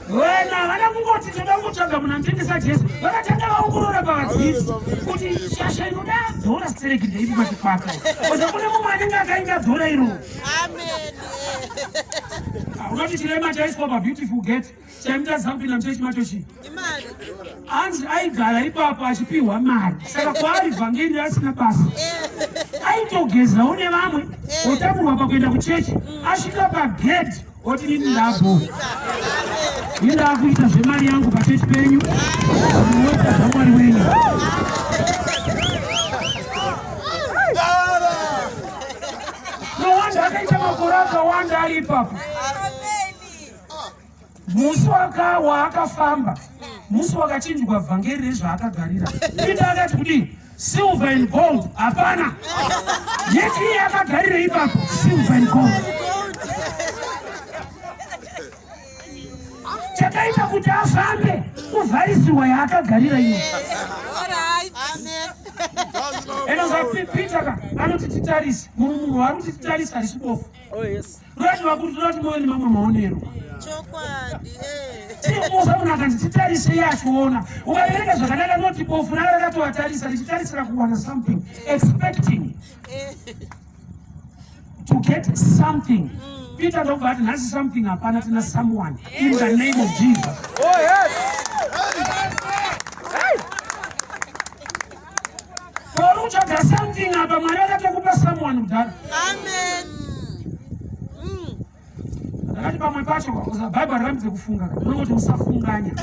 Wena havana kungoti toda kungotsvaga munhu anotengesa Jesu, vakatanga vaongorora pavadzidzi kuti shasha inoda dhora stereki ndeipi pachikwata oza kune mumwe anenge akainga dhora iro. Unoti chirema chaiswa pabeautiful gate chaimutadzisa kupinda muchechi macho chii? Hanzi aigara ipapo achipiwa mari, saka kwaari vhangeri asina basa, aitogezawo nevamwe, otakurwa pakuenda kuchechi, asvika pagedhi oti nini ndabho, ini ndakuita zvemari yangu pachechi penyu, munoita zvamwari wenyu. No wonder akaita makore akawanda ari ipapo. Musi waakafamba, musi wakachinjwa vhangeri rezvaakagarira. Peter akati kudii? Silver and gold hapana. Yet iye akagarira ipapo silver and gold. Chakaita kuti afambe kuvharisirwa yaakagarira iyo. Eno Peter ka anoti titarise, munhu waari kuti titarise harisi bofu. Oh, yes. Rati vakuru toda kuti muve nemamwe maonero. Chokwadi. Timuza munhu akanzi titarise iye achiona. Ukaverenga zvakanaka noti bofu ranga rakatovatarisa richitarisira kuwana something, expecting to get something. Peter ndobva ati nhasi something hapana, tina someone in the name of Jesus. Oh, yes. Pauri kutsvaga something apa, Mwari vakatokupa someone kudhara. Amen. Ndakati pamwe pacho Bhaibheri rambidze kufunga, rinongoti usafunganya.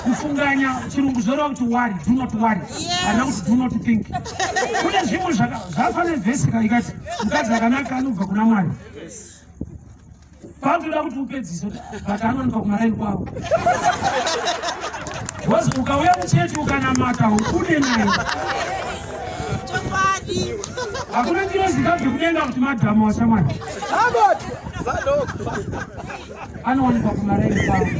Kufunganya chirungu zvoreva kuti worry, do not worry. Harina kuti do not think. Kune zvimwe zvafanira vhesi ikati mukadzi akanaka anobva kuna Mwari. Pakutoda kuti upedzise but anowanikwa kumaraini kwavo. Because ukauya muchechi ukanamata ukune naye. Chokwadi. Hakuna ngirozi ingabve kudenga kuti madhamu washamwari. Anowanikwa kumaraini kwavo. Amen.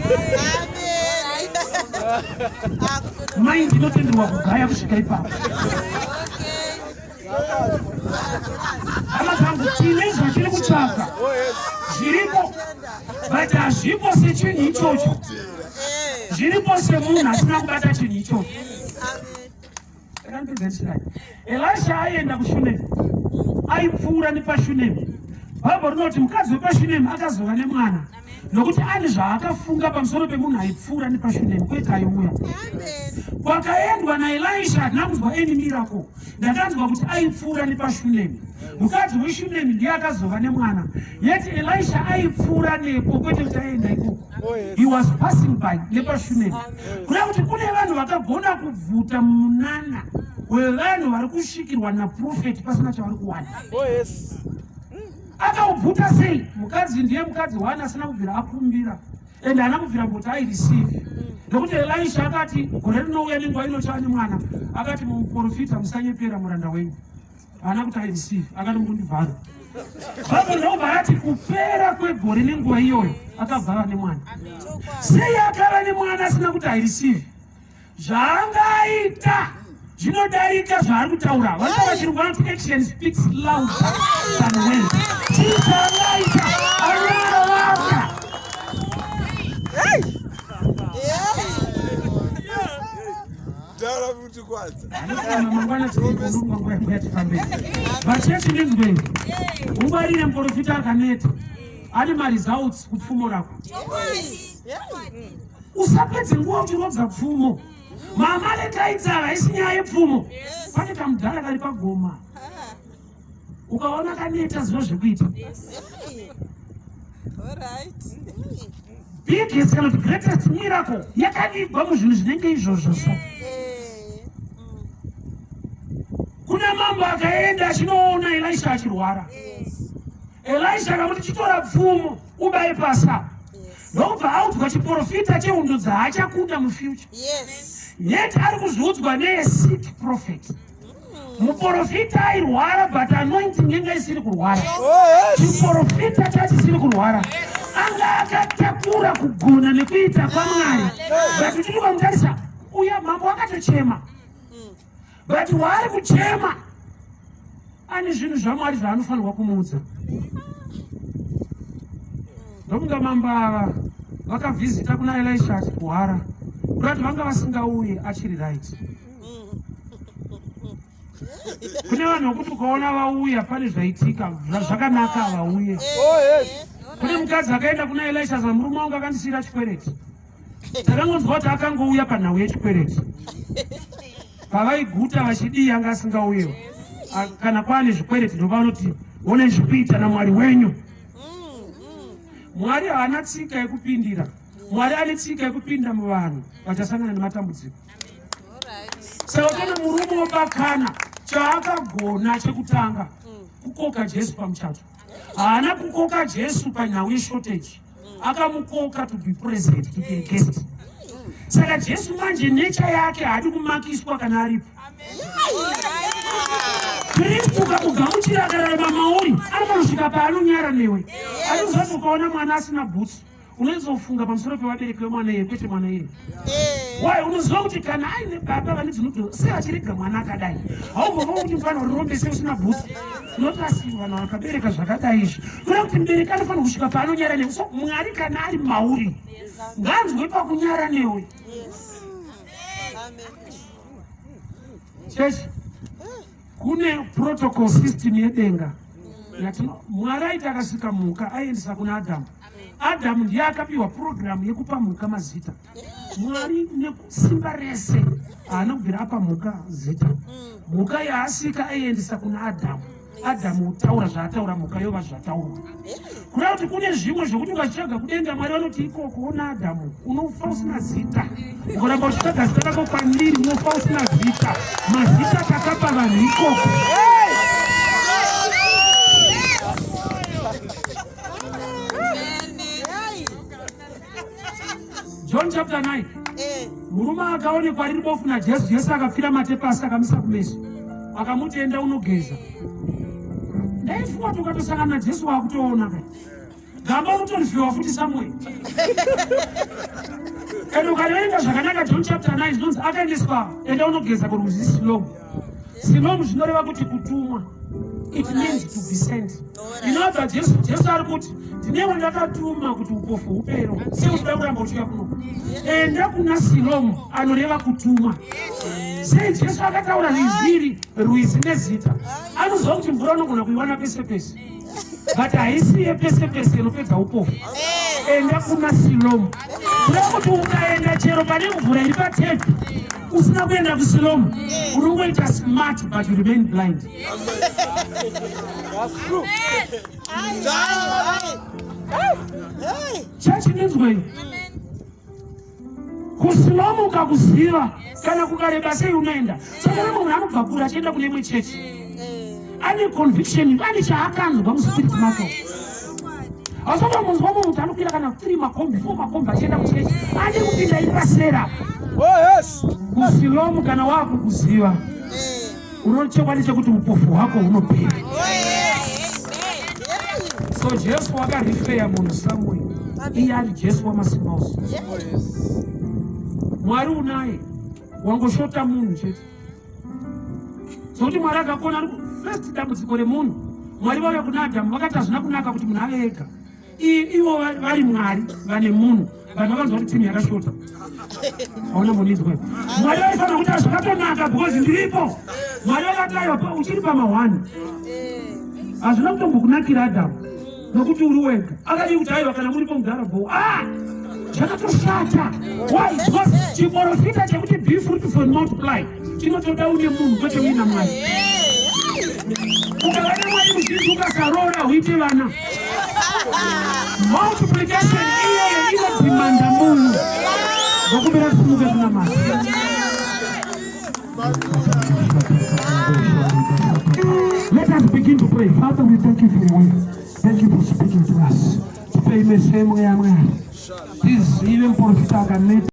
Mai ndinotenderwa kugaya kusvika ipapo. Hama dzangu, tine zvatiri kutsvaga zviripo, but hazvipo sechinhu ichocho, zviripo semunhu asina kubata chinhu ichocho. Amen. Elisha aienda kuShunemi, aipfuura nepaShunemi. Bhaibheri rinoti mukadzi wepashunemi akazova nemwana nokuti ane zvaakafunga pamusoro pemunhu aipfuura nepaShunemi, kwete aiuya. Amen. Kwakaendwa naElisha handina kunzwa any miracle, ndakanzwa kuti aipfuura nepaShunemi. Mukadzi weShunemi ndiye akazova nemwana, yet Elisha aipfuura nepo, kwete kuti aienda ikoko. He was passing by nepaShunemi. Kuda kuti kune vanhu vakagona kubvuta munana wevanhu vari kusvikirwa naprofeti pasina chavari kuwana. Oh, yes. Akaubvuta sei? Mukadzi ndiye mukadzi waani asina kubvira akumbira, ende haana kubvira kuti aireceive, nokuti Elisha akati gore rinouya nenguva inochava nemwana. Akati muprofita, musanyepera muranda wenyu. Haana kuti aireceive, akati mundivhara. Bhaibheri ndokubva rati kupera kwegore nenguva iyoyo akabva ava nemwana. Sei akava nemwana asina kuti aireceive? Zvaanga aita zvinodarika zvaari kutaura. Vanotaura chirungu vanoti action speaks louder than words. Chii chaanga aita? Anorovaka. Taura kuti kwanza. Mangwana tinonguva tifambe. Vachechi ndinzwei. Ungwarire muprofita akaneta. Ane maresults kupfumo rako. Usapedze nguva uchirodza pfumo. Mama letaidza haisi nyaya yepfumo. Pane kamudhara kari pagoma. Ukaona kaneta ziva zvekuita. Biggest kana kuti greatest miracle yakavigwa muzvinhu zvinenge izvozvo so. Kuna mambo akaenda achinoona Elisha achirwara. Elisha akamuti chitora pfumo ubaye pasi apa. Ndokubva audzwa chiprofita chehondo dzaachakunda mufuture. Yet ari kuzviudzwa nesick prophet. Muprofita airwara but anointing yanga isiri kurwara. Oh, Chiprofita chachisiri kurwara. Anga akatakura kugona nekuita kwaMwari. But tiri kumutarisa uya mambo akatochema. But waari kuchema ane zvinhu zvaMwari zvaanofanirwa kumuudza. Ndokunga mambo ava vakavhizita kuna Elisha achirwara kuda kuti vanga vasingauye achiri right. Kune vanhu vokuti ukaona vauya pane zvaitika zvakanaka vauye. Oh, yes. Kune mukadzi akaenda kuna Elisha za murume wangu akandisiira chikwereti. Takangonzwa kuti akangouya panhau yechikwereti. Pavaiguta vachidii anga asingauyewo. Kana kwaane zvikwereti ndovanoti one zvikuita naMwari wenyu. Mwari haana tsika yekupindira. Mwari ane tsika yekupinda muvanhu vachasangana nematambudziko. Saka tone murume wobakana chaakagona chekutanga kukoka Jesu pamuchato. Haana kukoka Jesu panhau yeshortage. Akamukoka to be present, to be a guest. Saka Jesu manje nature yake haadi kumakiswa kana aripo. Kristu ukamugamuchira akararama mauri anotonosvika paanonyara newe. Anozoti ukaona mwana asina bhutsu unozofunga pamusoro pevabereki vemwana iye kwete mwana iye. Why? Unoziva kuti kana aine baba vane dzinoto sei vachirega mwana akadai? Haugova kuti mfana urirombe sei usina bhutsu. Unoti asi vanhu vakabereka zvakadai izvi. Kureva kuti mubereki anofanira kusvika paanonyara newe. So Mwari kana ari mauri ngaanzwe pakunyara newe. Chechi, kune protocol system yedenga yatino Mwari aiti akasika mhuka aiendesa kuna Adhamu. Adhamu ndiye akapiwa program yekupa mhuka mazita. Mwari nesimba rese haana kubvira apa mhuka zita. Mhuka yaasika aiendesa kuna Adhamu. Adhamu otaura zvaataura, mhuka yova zvataurwa. Kureva kuti kune zvimwe zvokuti ukachitsvaga kudenga Mwari vanoti ikoko ona Adhamu unofa usina zita. Ukaramba uchitsvaga zita rako kwandiri unofa usina zita. Mazita takapa vanhu ikoko. John chapter 9. Murume akaonekwa riri bofu naJesu, Jesu akapfira mate pasi akamisa kumeso. Akamuti enda unogeza. Ndaifunga kuti ukatosangana naJesu wakutoona ka. Gamba unotorifiwa futi somewhere. And ukaverenga zvakanaka John chapter 9 zvinonzi akaendeswa enda unogeza kurwizi Siloam. Siloam zvinoreva kuti kutumwa. It means to be sent. Inobva Jesu, Jesu ari kuti ndinewe ndakatuma kuti upofu hupero. Sei uchida kuramba uchiuya kuno? Enda kuna Siloam anoreva kutumwa. Sei Jesu akataura rwizi rwizi nezita? Anoziva kuti mvura unogona kuiwana pese pese. But haisi yepese pese inopedza upofu. Enda kuna Siloam. Kureva kuti ukaenda chero pane mvura iri patepi usina kuenda kuSiloam unongoita smart but you remain blind. That's true. Chechi ndinzwei. Kusilomu ukakuziva kana kukareba sei unoenda. Saka munhu anobva kure achienda kune imwe chechi ane conviction, ane chaakanzwa muspirit make. Hausatombomunzwa munhu kuti anokwira kana 3 makombi 4 makombi achienda kuchechi ane kupinda iri pasera. Oh, yes. Kusilomu kana wakukuziva unochokwadi chekuti upofu hwako hunopera. So Jesu wakarifeya munhu somewhere. Iye ari Jesu wamasimba ose. Mwari unaye, wangoshota munhu chete. Sokuti Mwari akakona ari first dambudziko remunhu. Mwari vauya kuna Adhamu vakati hazvina kunaka kuti munhu ave ega. Ivo vari Mwari vane munhu, vanhu vakanzwa kuti timu yakashota. Hauna mbonizwa. Mwari vaifanira kuti hazvakatonaka because ndiripo. Mwari vakati aiwa uchiri pamahwani. Hazvina kutombokunakira Adhamu nokuti uri wega. Akadii kuti aiwa kana muripo mudhara bho. Ah! Zvakatoshata. Why? Because chiporofita chekuti be fruitful and multiply chinotoda une munhu kwete uina Mwari. Ukava nemwari muzhinji ukasaroora huite vana. Multiplication iyoyo inodhimanda munhu. Ndokumbira simuke kunamata. Let us begin to pray. Father, we thank you for your word. Thank you for speaking to us. Tipei mese mweya Mwari. Tizive muprofita akaneta.